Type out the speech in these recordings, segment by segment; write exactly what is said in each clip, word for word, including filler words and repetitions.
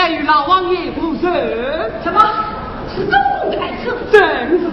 与老王爷无仇。什么？是中宫太子？正是。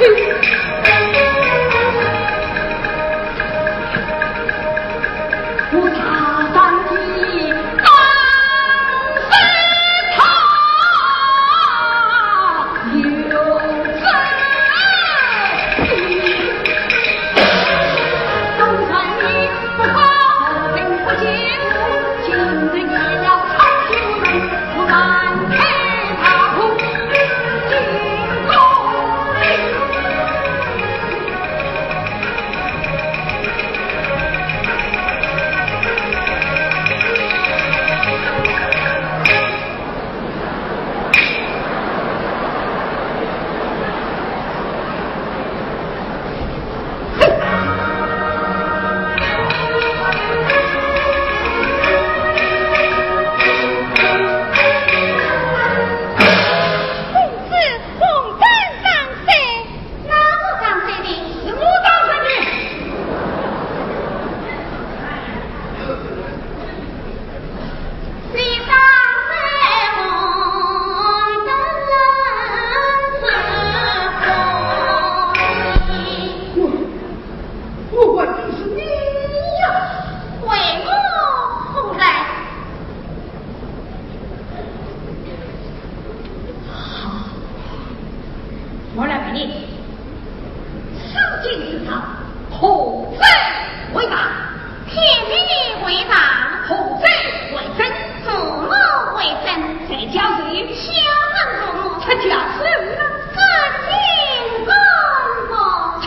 公子，红灯上色。哪个上色的？是我上色的。 我，我还以为是你呀。为我何事？好，我来问你，此景之上，何者为大？ 天地为大，何者为真？父母为真。在家谁？孝顺父母。出家谁呢？尊敬公婆。出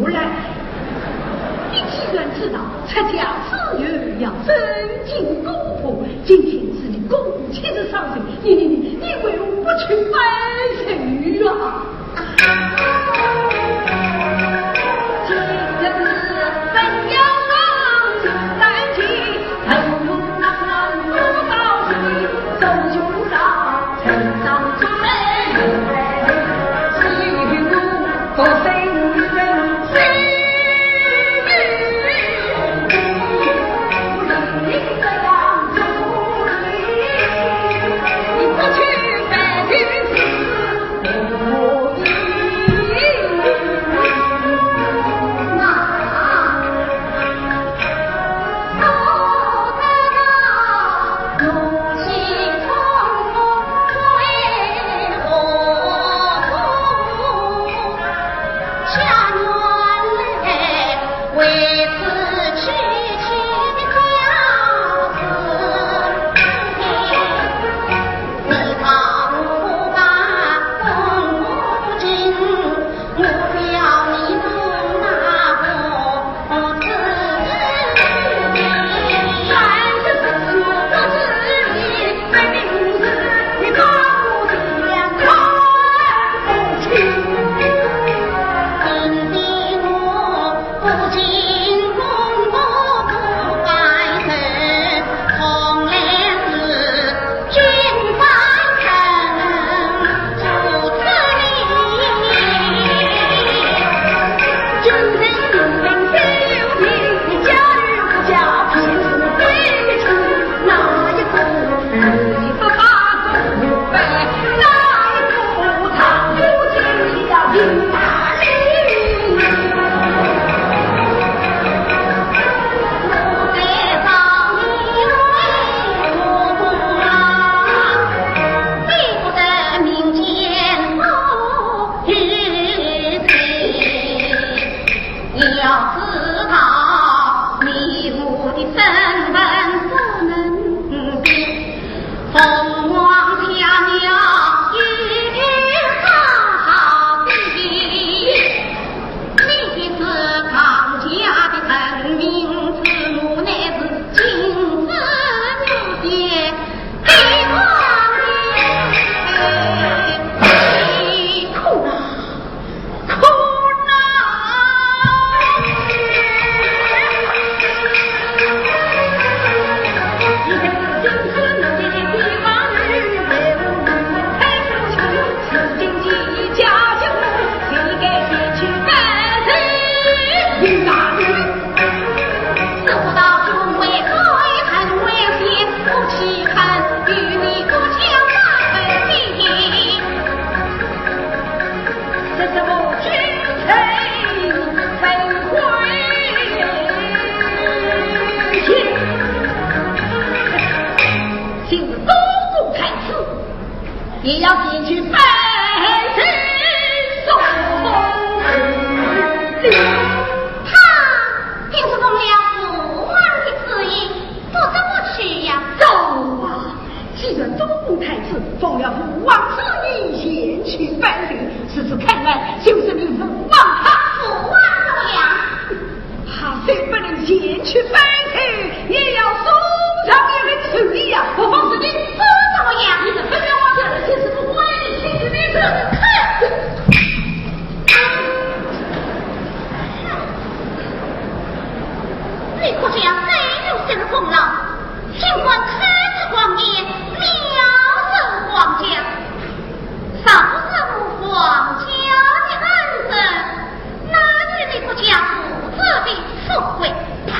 家来。你既然知道出家之人要尊敬公婆，今天是你公婆七十三岁，你你你你为何不去拜寿啊？ 要知道你我的身份不能比，凤凰下面有一个好的，你是张家的成名之母，乃是金枝玉叶的王爷。苦啊！ 这是我绝就是东宫太子，也要前去拜见宋公。他竟是动了父王的旨意，不得不去呀。走啊！既然东宫太子奉了父王旨意前去拜见，如此看来，就是命父王他。父王怎么样？ 他虽不能前去拜见，也要送上一份寿礼呀。我方是你，这怎么样？你这分明王家的亲事，不关你的事。哼！你国家虽有这个功劳，尽管看着皇爷，藐视皇家，若不是我皇家的恩人， 哪有你国家父子的富贵？呸！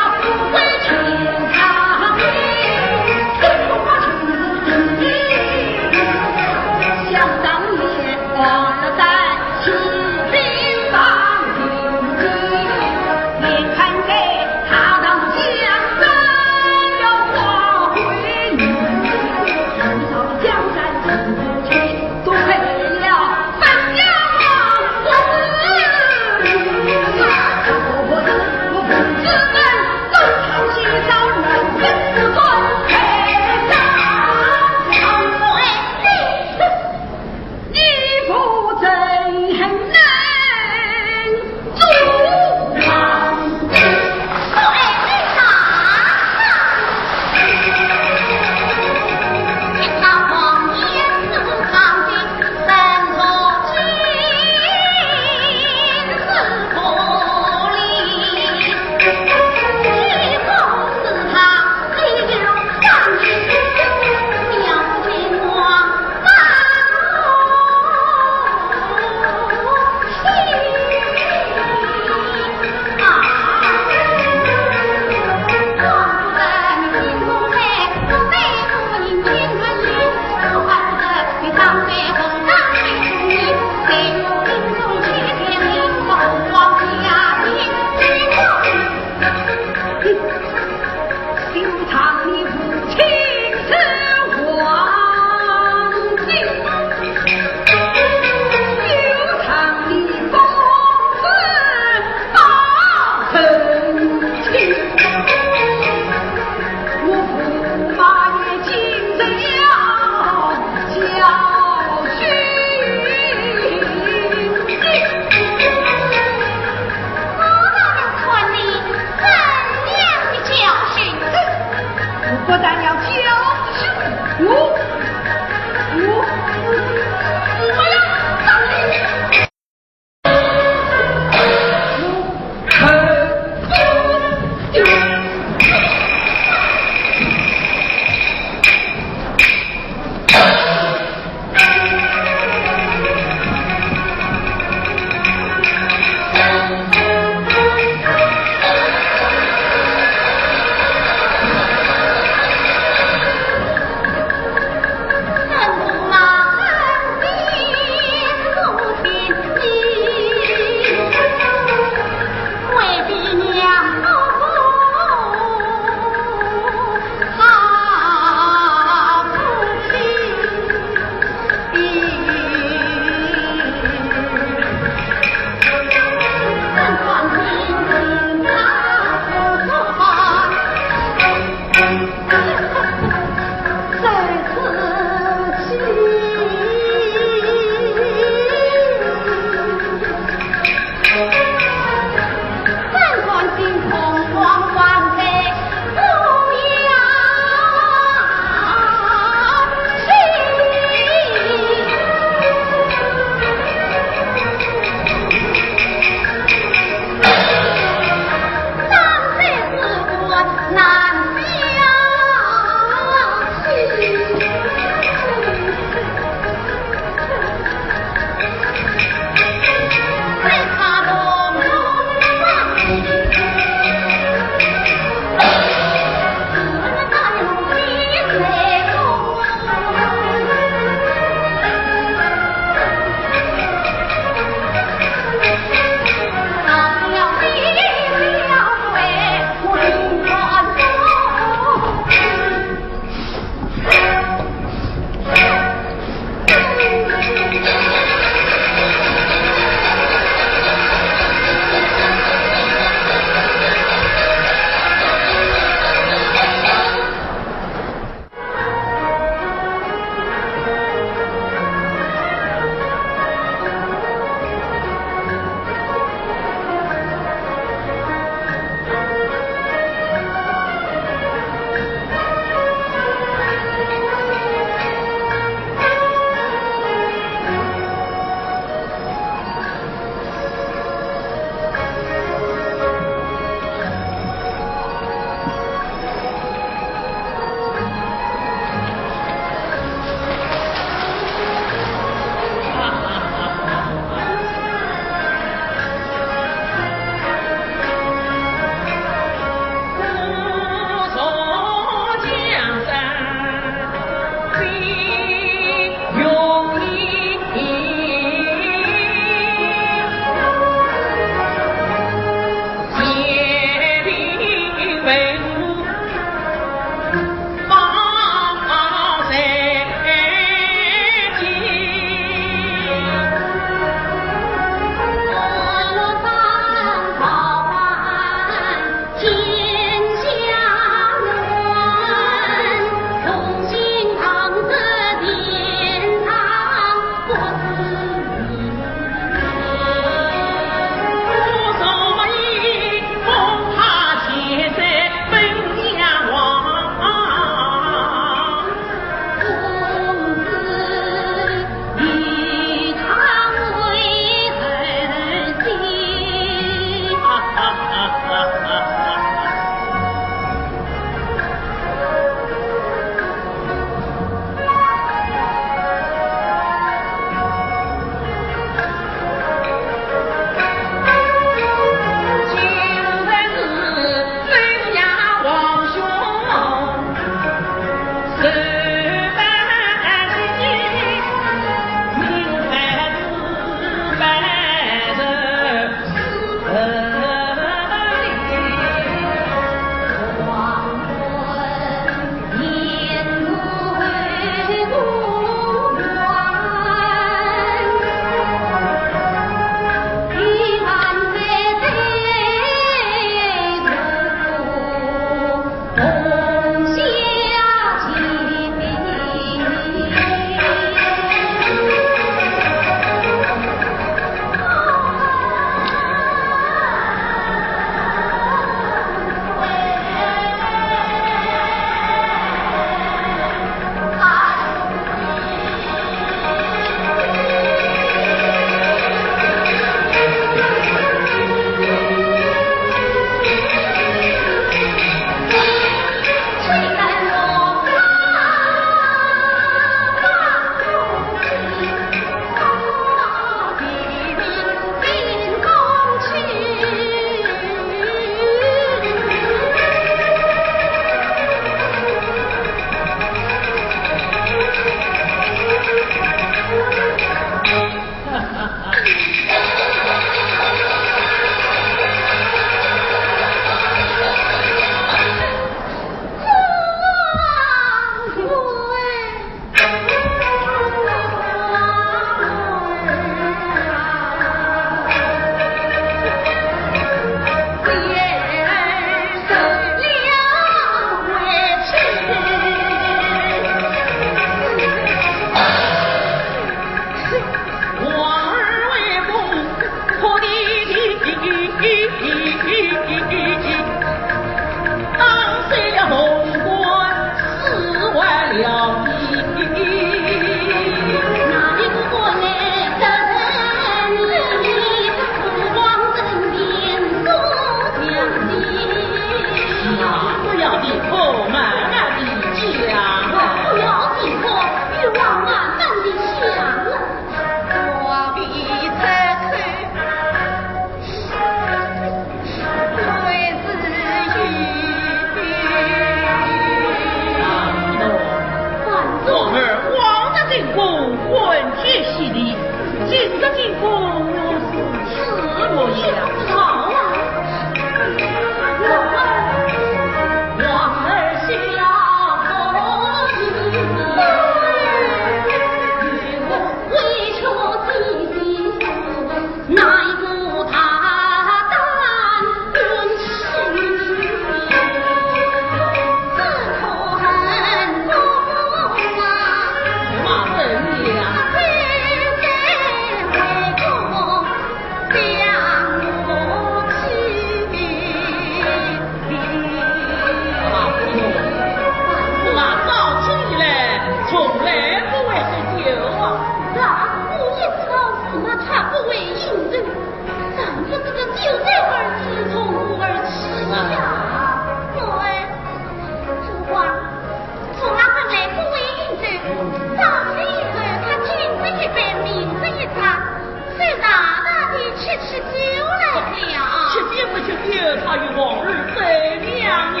与皇儿奏明呢？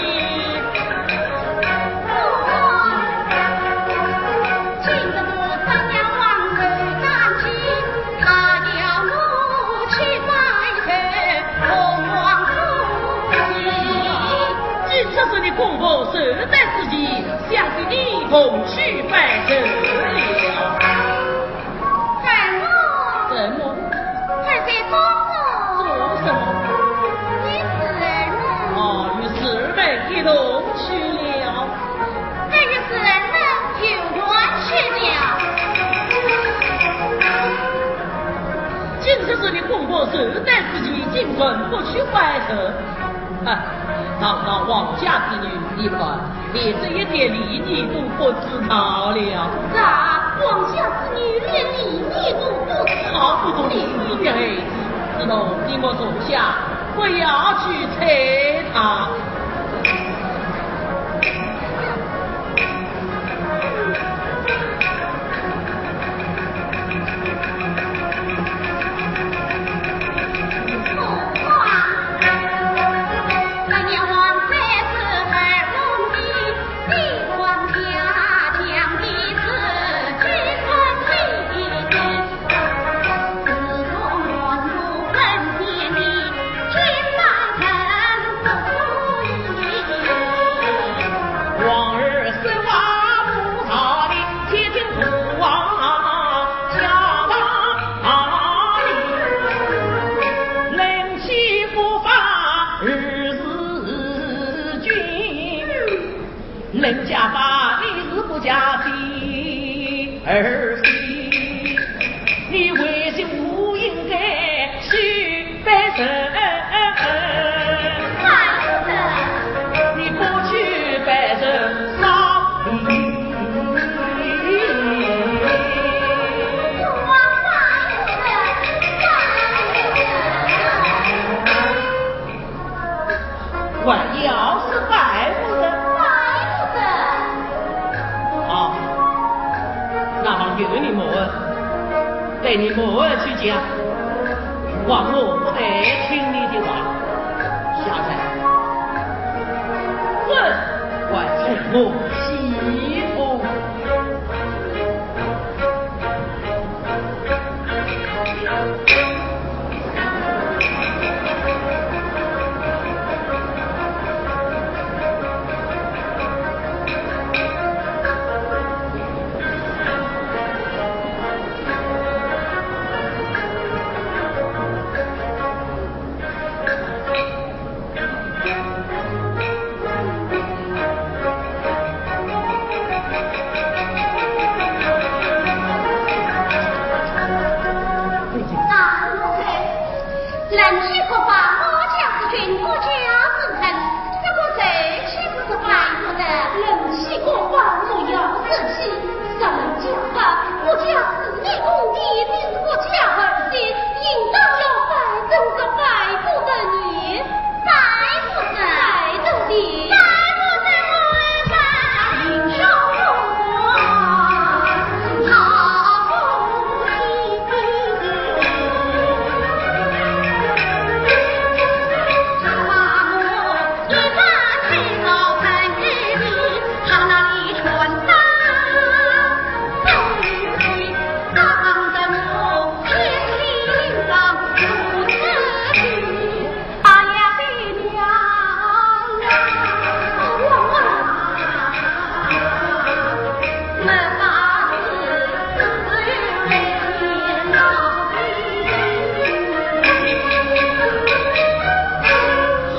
今日我张家王侯担心，他要我去拜见奉皇祖。既然是你公婆受难之际，想必你同去拜见了。 什么？什么？快些帮我！做什么？你侄儿呢？哦，与侄儿们一同去了。他与侄儿们有缘去了。今日是你公婆受难之期，竟然不去拜寿。啊，堂堂皇家子女，你看， 连这一点礼仪都不知道了。啊，皇家子女连礼仪都不知道。好不容易生的孩子，自从你我坐下，不要去催他。人家把你是不嫁的儿媳，你为什么应该去拜神？你不去拜神，还要是拜不得。拜不得。好，那么由你母后，对你母后去讲，王后不爱听你的话，下来，滚，快从我西府。人气国宝，我家之君，我家之臣，这个谁岂不是拜不得？人气国宝，我要生气。什么家宝？我家是你公的，你是我家儿媳，应当要拜，怎么拜不得你？拜不得。拜得的。拜不得，我拜。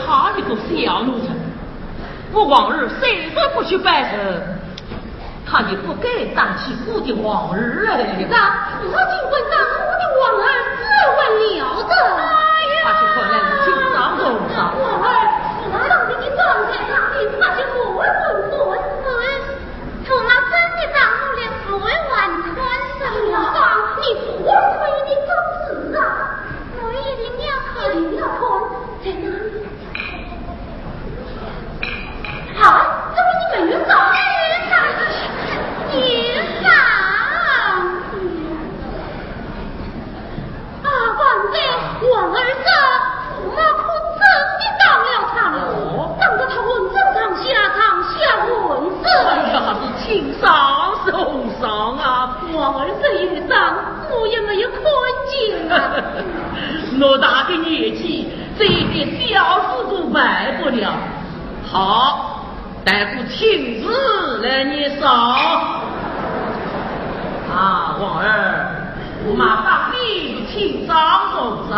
好一个小奴才，我皇儿虽然不去拜寿， 他也不该当起我的皇儿来了。那我竟敢当我的皇儿，这还了得？他去看来是情商高涨。皇儿，我让你当在他的，那就不会滚滚。哎，驸马真的当我的，我还看什么？你不会你怎么知道？我一定要看。一定要看，在哪里？ 好，这位你们有赏。有赏。啊，万岁，万皇儿这一仗，我也没有看见啊。偌大的年纪，这一点小事都办不了。好，待我亲自来验伤。啊，皇儿，驸马当年是轻伤重伤，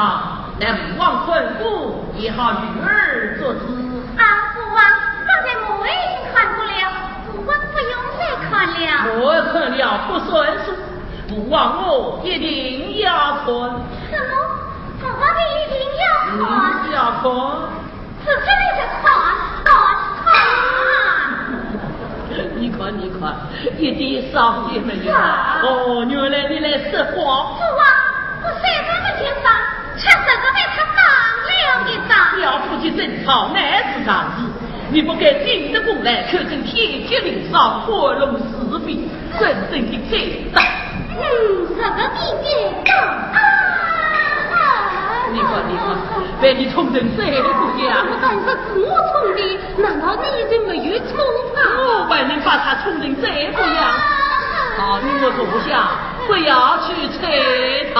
待父王看过，也好与儿作主。啊，父王，刚才我已经看过了，父王不用再看了。我看了不算数，父王我一定要看。什么？父王你一定要看？嗯，要看。是这里的看，看，看。你看，你看，一点伤也没有。啊。哦，原来你来说谎。父王，我虽然没有伤， 却是个被他打了一掌。小夫妻争吵乃是常事，你不该进得宫来，口称天地令上，玩弄是非，真正的罪大。嗯，这个你该打。啊！你看，你看，被你宠成这副样。但是是我宠的，难道你就没有宠他？我还能把他宠成这副样？啊！好，你们坐下，不要去睬他。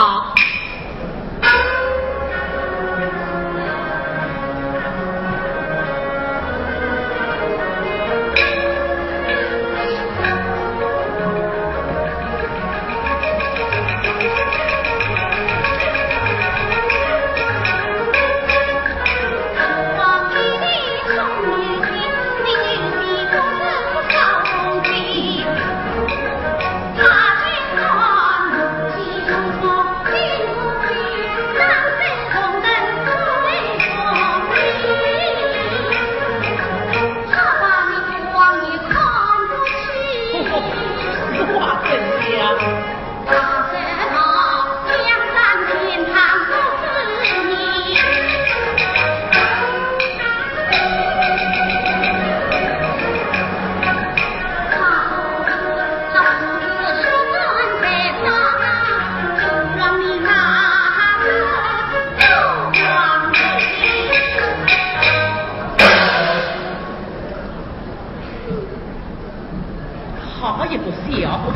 好一个小子！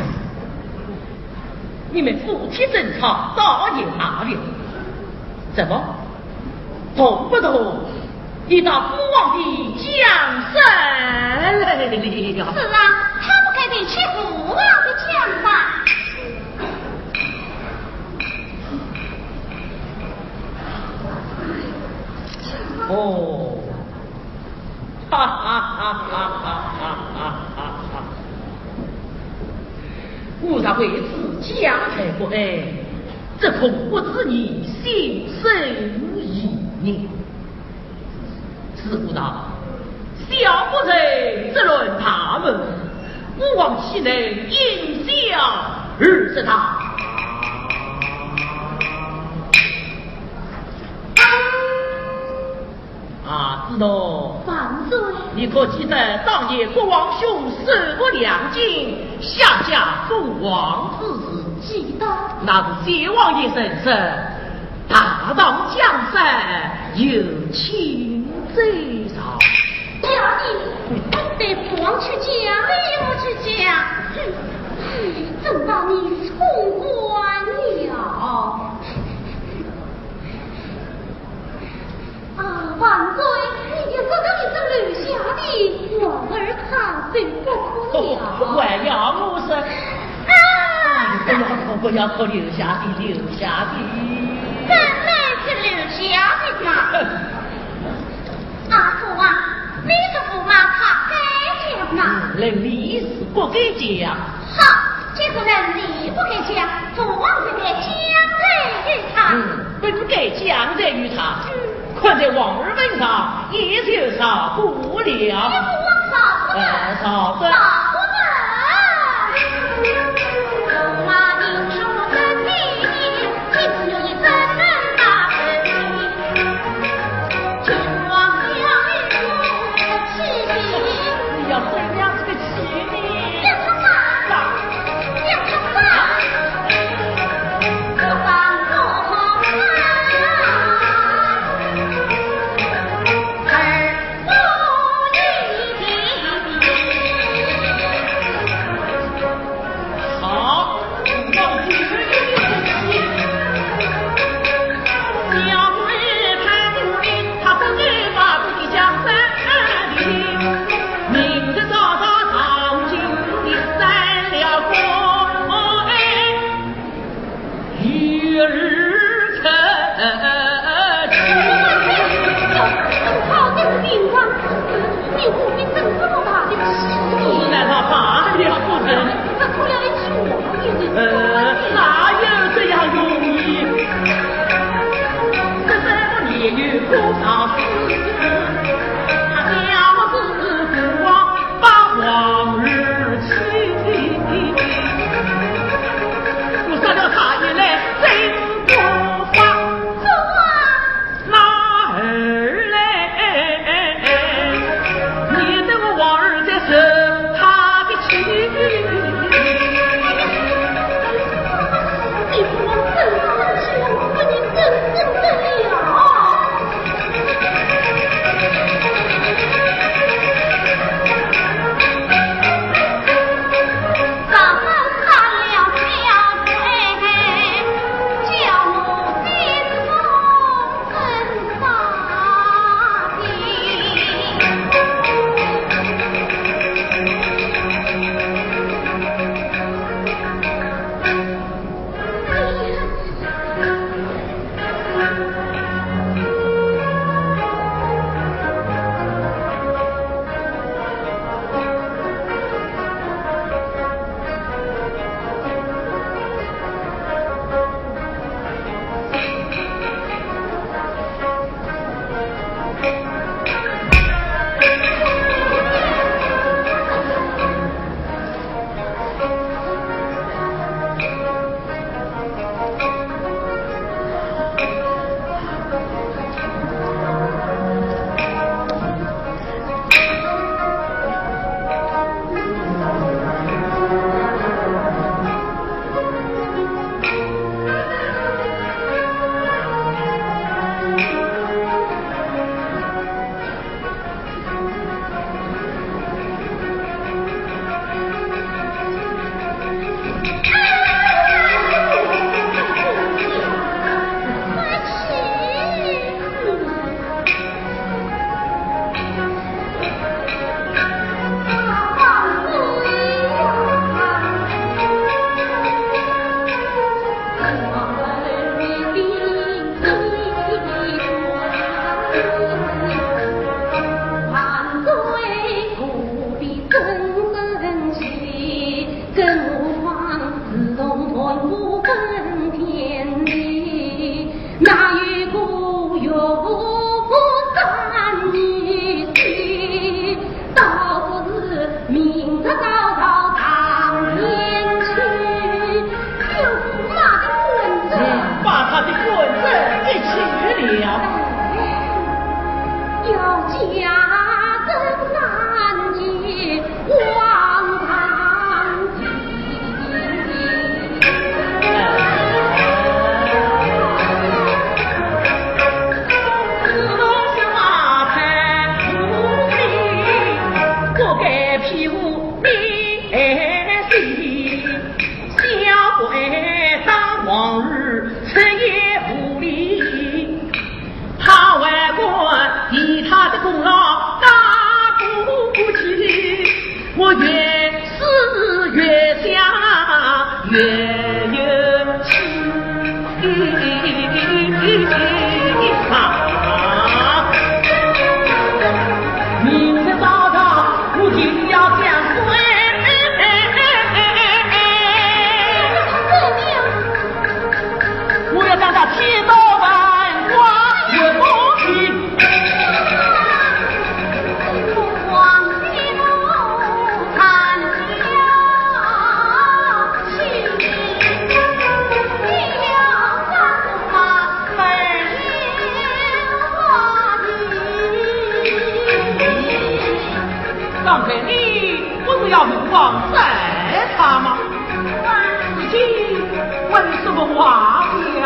你们夫妻争吵倒也罢了，怎么动不动一道父王的江山来了？是啊，他不该提起父王的江山。哦，哈哈哈哈哈哈哈哈哈！我若为此家财不安，这恐不至于心生异念。 只不道，小不才只论大门，父王岂能因小而失大？啊，子龙，万岁。你可记得当年国王兄手握两京，下嫁封王之事？记得。那是先王爷圣旨， 大唐江山由卿主朝。爹爹，待父王去讲。你莫去讲。哼，真把你宠惯了。啊，万岁，你就说这里是留下的，我儿他受不了。哦，还要我说？啊！哎，不要哭，不要哭，留下的，留下的。本来是留下的嘛。啊，父王，你说驸马他该讲吗？嗯，论理是不该讲。好，既是论理不该讲，父王就该将罪于他。嗯，本该将罪于他。嗯。 看在皇儿份上，也就饶过了。也不枉饶过。哎，饶过。饶过。你要怎样这个我杀了他一来真不法。走啊！哪儿来？你等我王儿再受他的气。你不能真生气，我不能真生气了。把他的官职给去了。他为官，以他的功劳打不起，我越思越想，越有气。啊！明日早朝，我定要将官。我要让他千刀万剐，也不平。刚才你不是要明王宰他吗？ 你问什么话呀？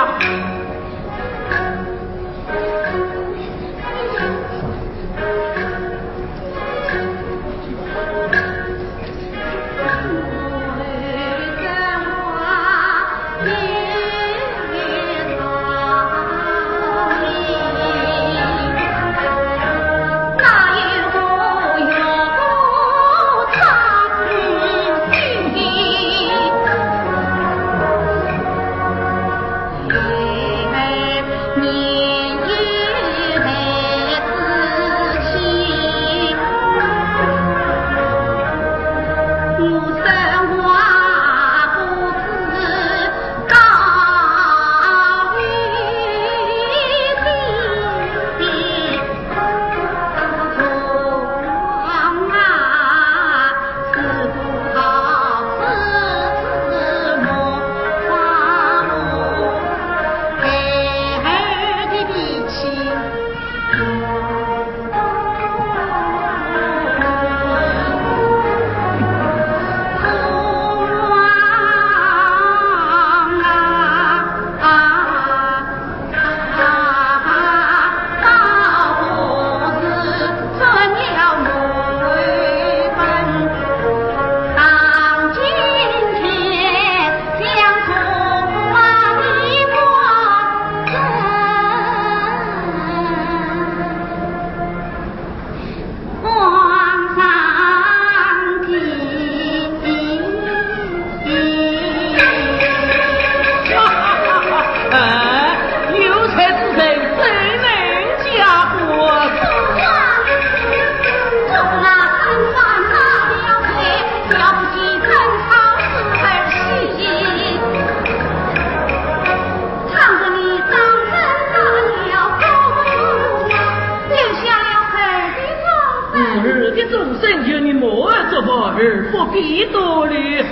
而不必多虑。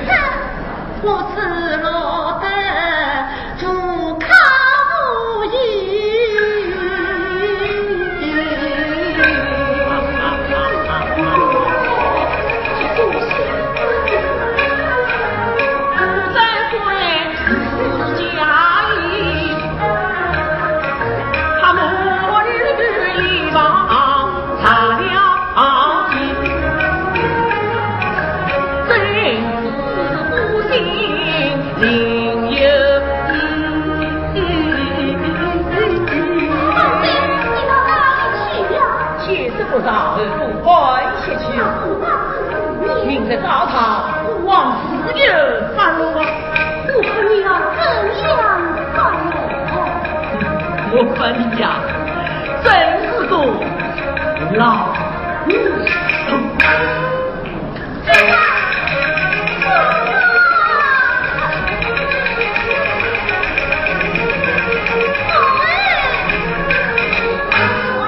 我此路得主靠无疑。天色不早，不敢歇去。明日早朝，吾皇自有发落。我看你要怎样发落？我看你呀，真是个老糊涂。我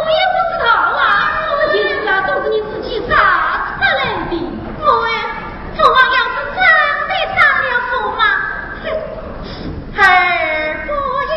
也不知道啊，我寻思啊，都是你自己杀出来的。我哎，父王要是真的杀了驸马，哼， 而不依。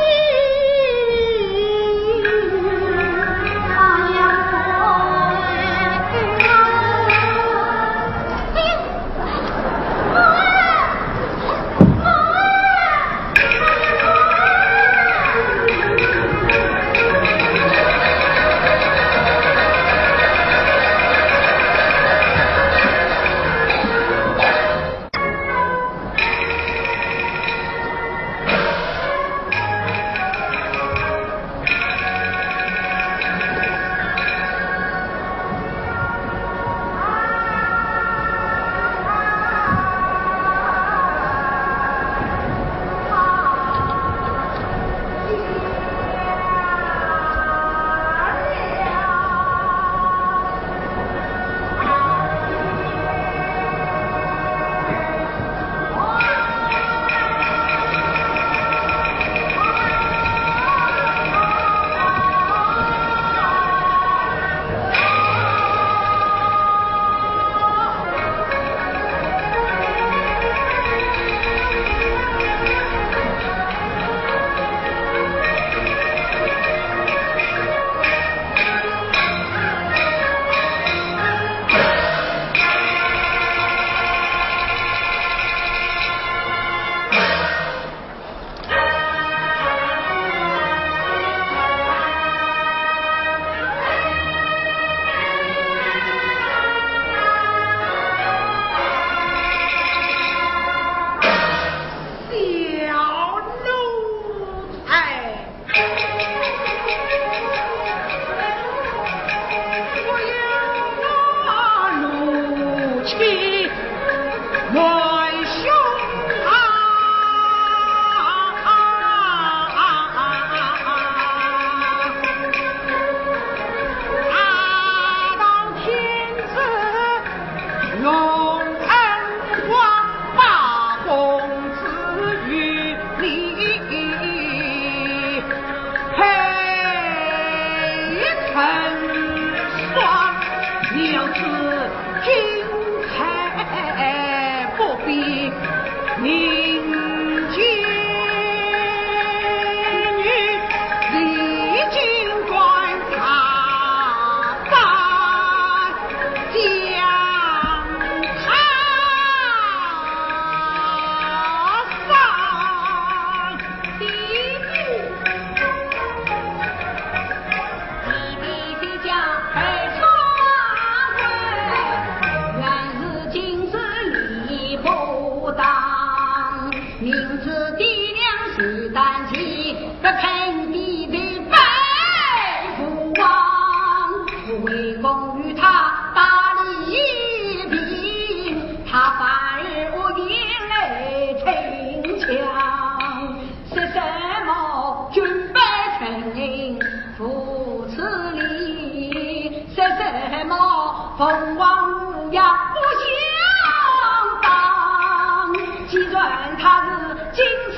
小奴才。 我有我怒气难胸藏。大唐天子 荣恩皇，把公子与你配成双。你要知君才不比民间女，历经官场 明知爹娘是旦夕，不肯低头拜父王。父为公与他打理一平，他反而恶言来逞强。说什么君拜臣，父赐礼，说什么奉王无恙不相当。既然他是进士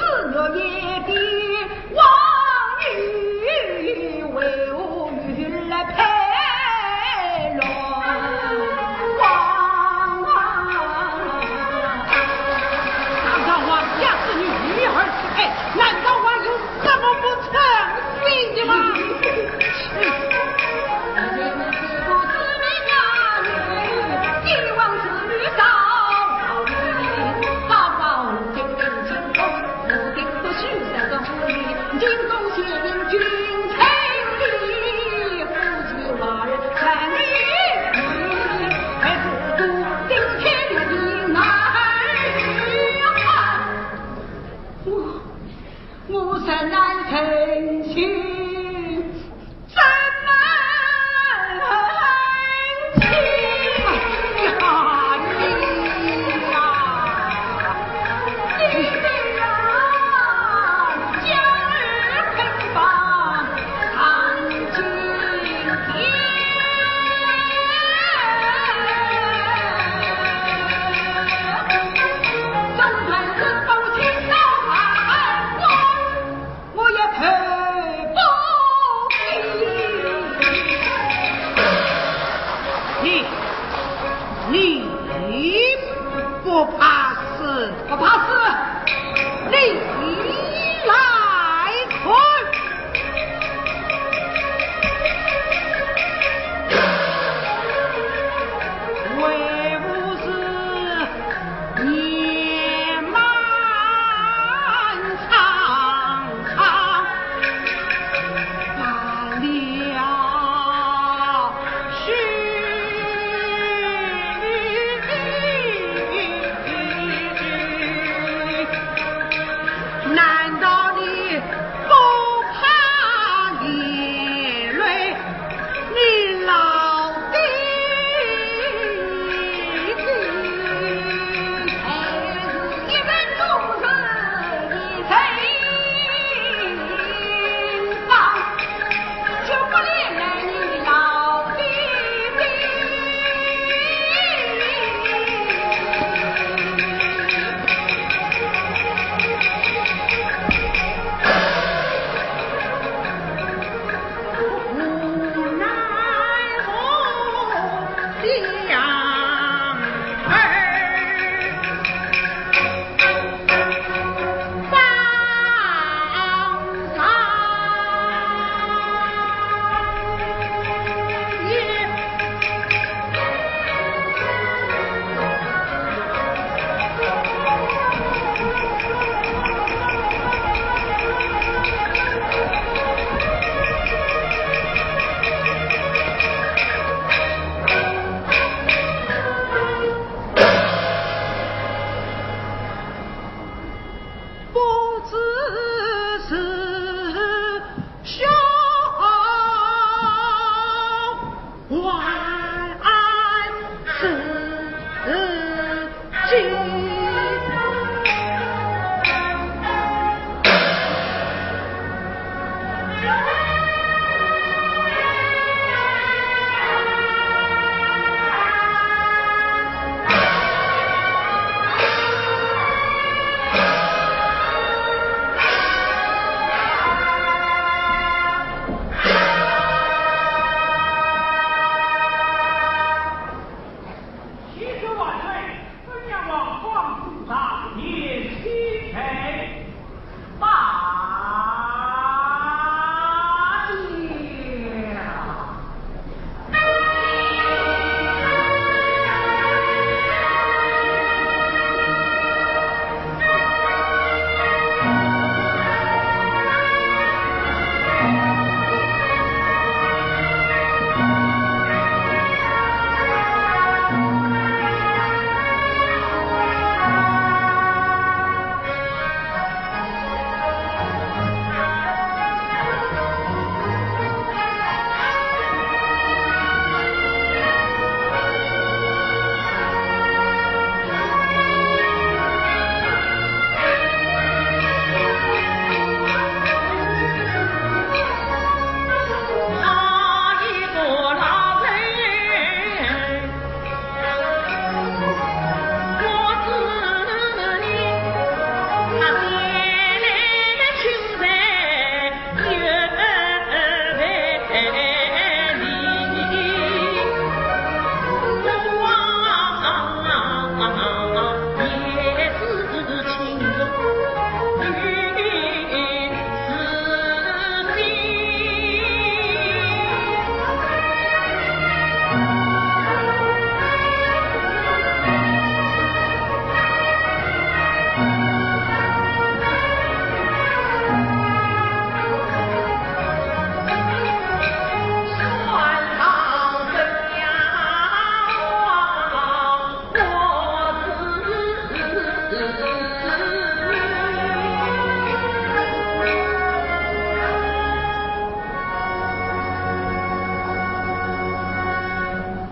我要投奔你。你，你不怕死？不怕死，你来看。为父是 年迈苍苍，半了须臾。难道你不怕连累 你老爹？不知是凶还是吉。 千岁万岁，本王皇子大典启程。大驾。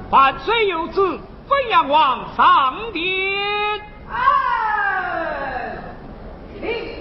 万岁有旨，本王皇上殿。哎，请。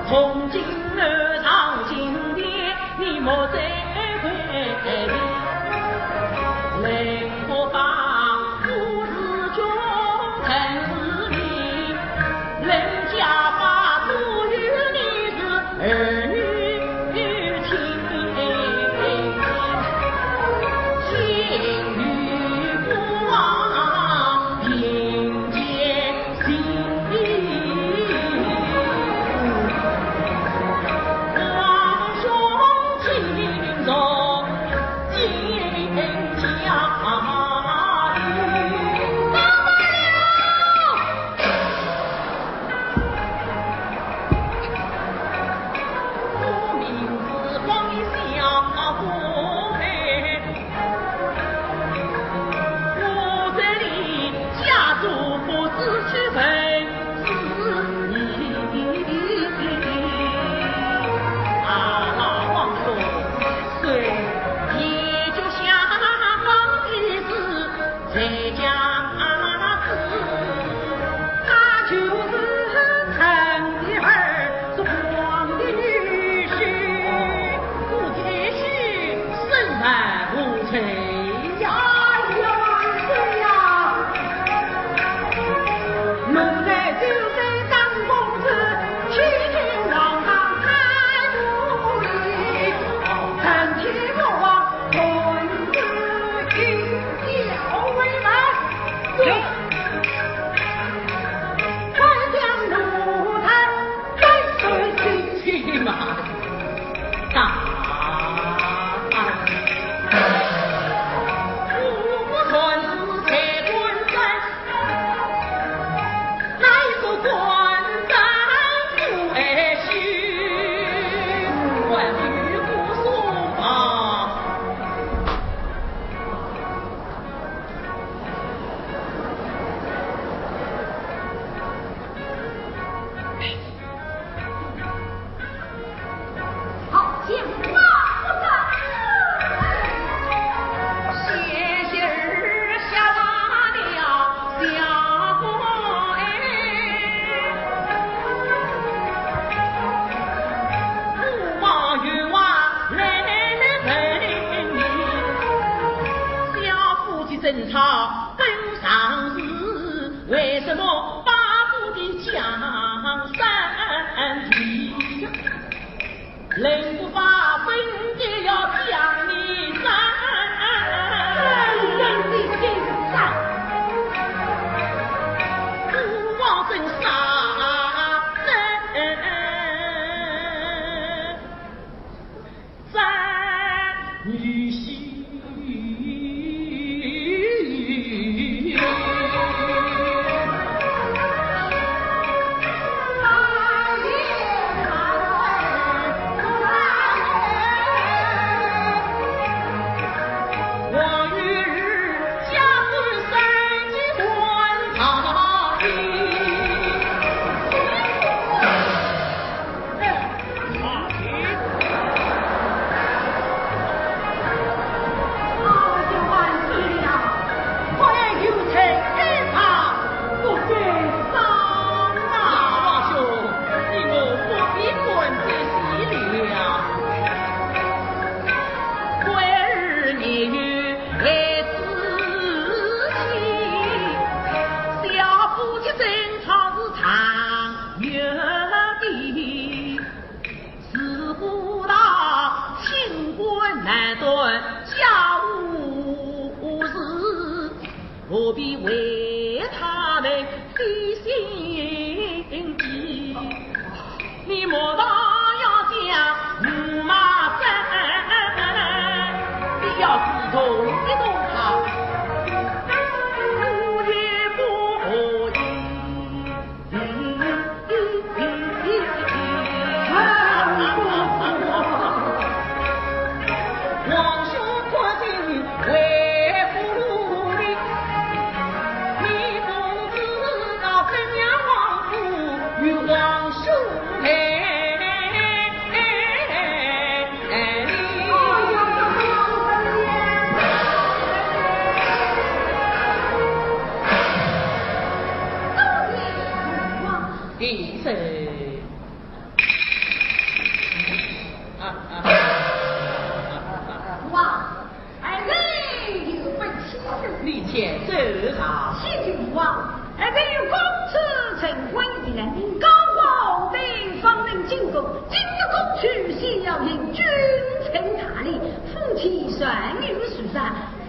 从今而上金殿，你莫再回避。人不把不是君臣之礼，人家把不与你是儿女情。请与父王并肩 我这里家主不知其人之意。啊，老王兄，谁也就想方一子在家子，他就是臣的儿子，皇的女婿。 不提起身犯无罪呀。哎呀，万岁呀！奴才就是当公子，欺君罔上太不义，臣替父王问罪，以表为文。有。快将奴才 万岁，请起马。大胆！我不传旨在官山，哪一个官山不爱惜？还有不说话。 好像那不得了。仙仙儿下马了，下马哎。驸马冤枉来来问你，小夫妻争吵本常事，为什么把我的江山提？ 人不把本的要讲你三，人的心上，不忘本杀人。三女婿。哎呀，万岁呀！快有请开堂，不敢当啊！老王兄，你我不必管这些了。桂儿年幼孩子气，小夫妻争吵是常有的。 自古道清官难断家务事，何必为他们费心机？你莫道要讲驸马真，你要是动一动他，我也不和议。 平身。父王，儿臣有本启奏。你且奏上。启禀父王，儿臣有公主陈婚，是南明高皇帝方能进宫，今日公主先要行君臣大礼，夫妻双人书上。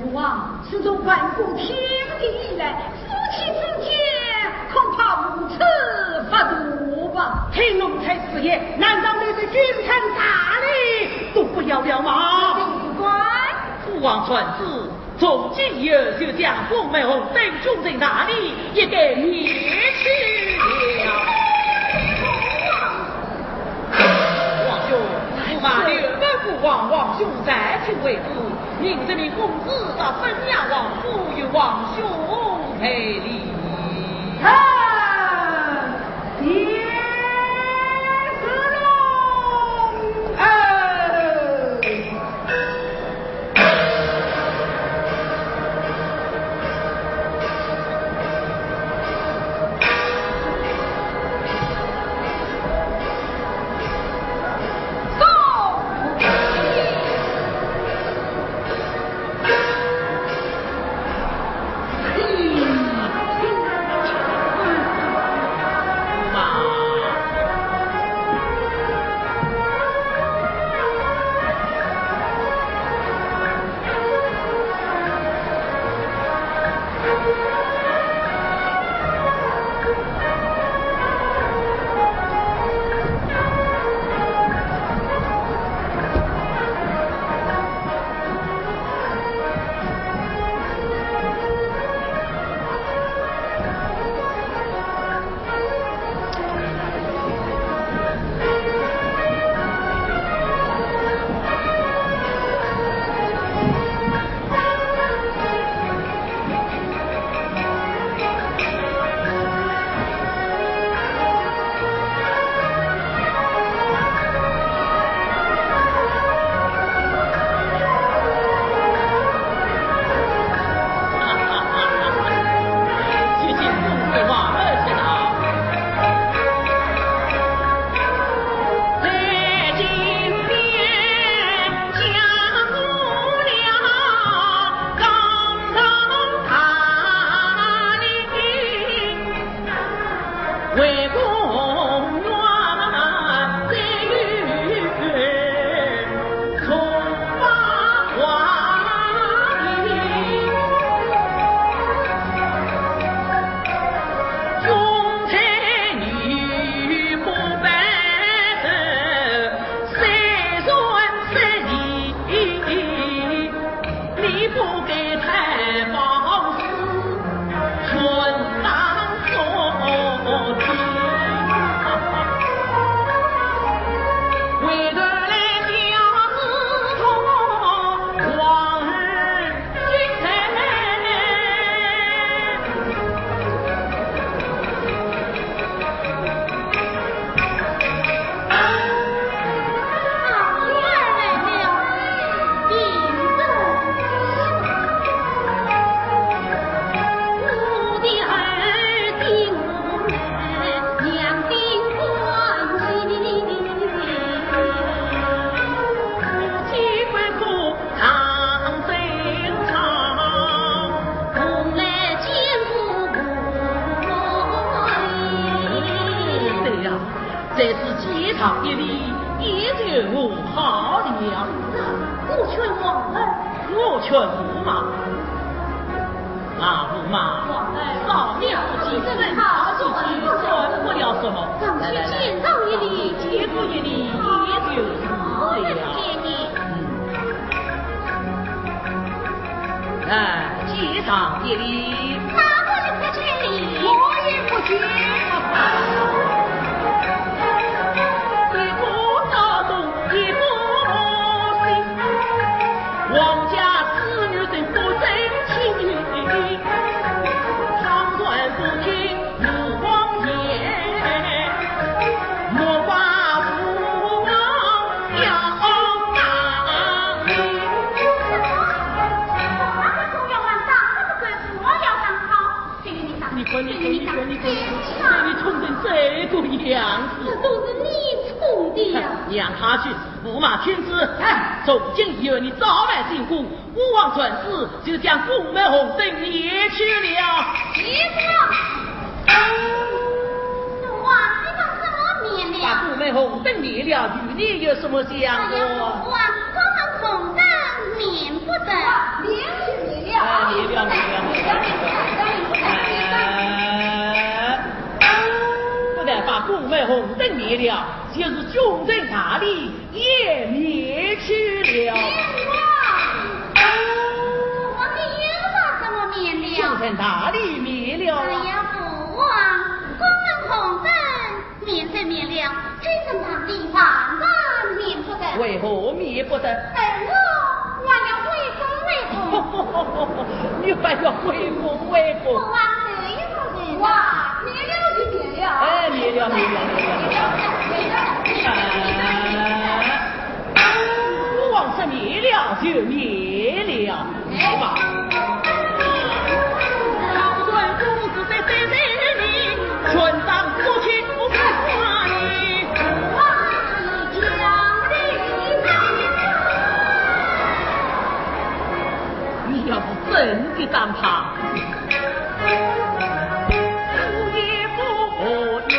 父王，自从万古天地以来，夫妻之间恐怕无此法度吧？听奴才此言，难道你对君臣大礼都不要了吗？不敢。父王传旨，从今以后，就将封门红灯、君臣大礼一概免去了。皇兄，驸马刘文父王，皇兄在请回府。 命这名公子到本衙王府与王兄赔礼。啊，谢主公。啊。对呀，这是见上一礼，也就和好了。我劝皇儿。我劝驸马。啊，驸马，少年不经事，少年不知，算不了什么。来，来，来，见上一礼，见上一礼，也就是了。见礼。嗯。 哎，见上一礼。哪个人不见礼？我也不见。一个大动，一个心，皇家子女真不争气，倘然不听 父王言，莫怪父王要打你。你看，你看，你看，你看，你看，你看，你看，你冲成这个样子。这都是你冲的呀。让他去，驸马听旨。哎，从今以后你早晚进宫，孤王传旨，就将宫门红灯灭去了。是啊。父王，你把什么灭了？把宫门红灯灭了，与你有什么相干？哎呀，父王，宫门红灯免不得。免就免了。哎，免了，免了，免了。哎，不但把宫门红灯灭了，就是君臣大礼也免去了。父王，父王，你又把什么免了？君臣大礼免了。哎呀，父王，宫门红灯免是免了，君臣大礼万万免不得。为何免不得？哎，我还要回宫回宫。你还要回宫回宫？父王，这一回哇，免了就免了。哎，免了，免了，免了。哎，孤王说免了就免了，是吧？你要是真的当他，我也不和你。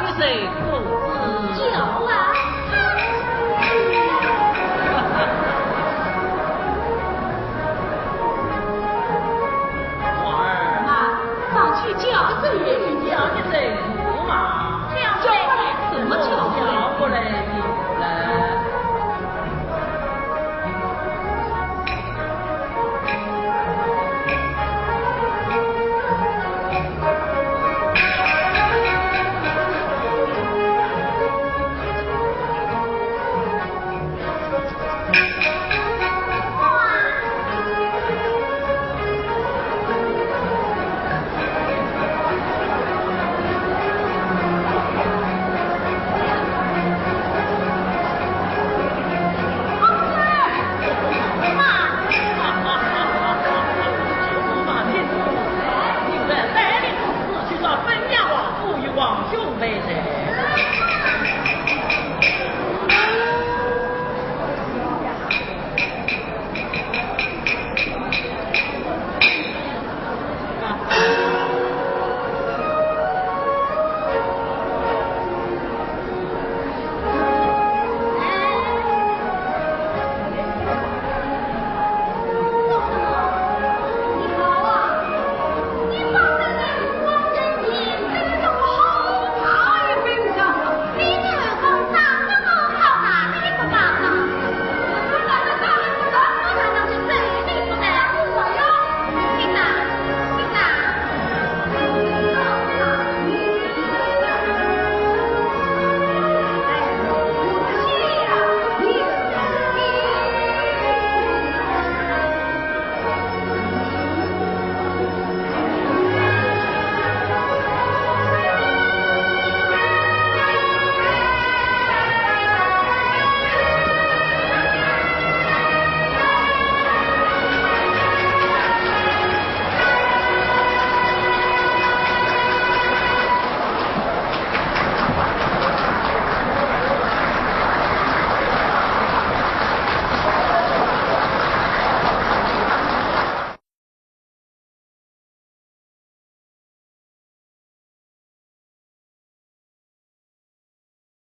一岁不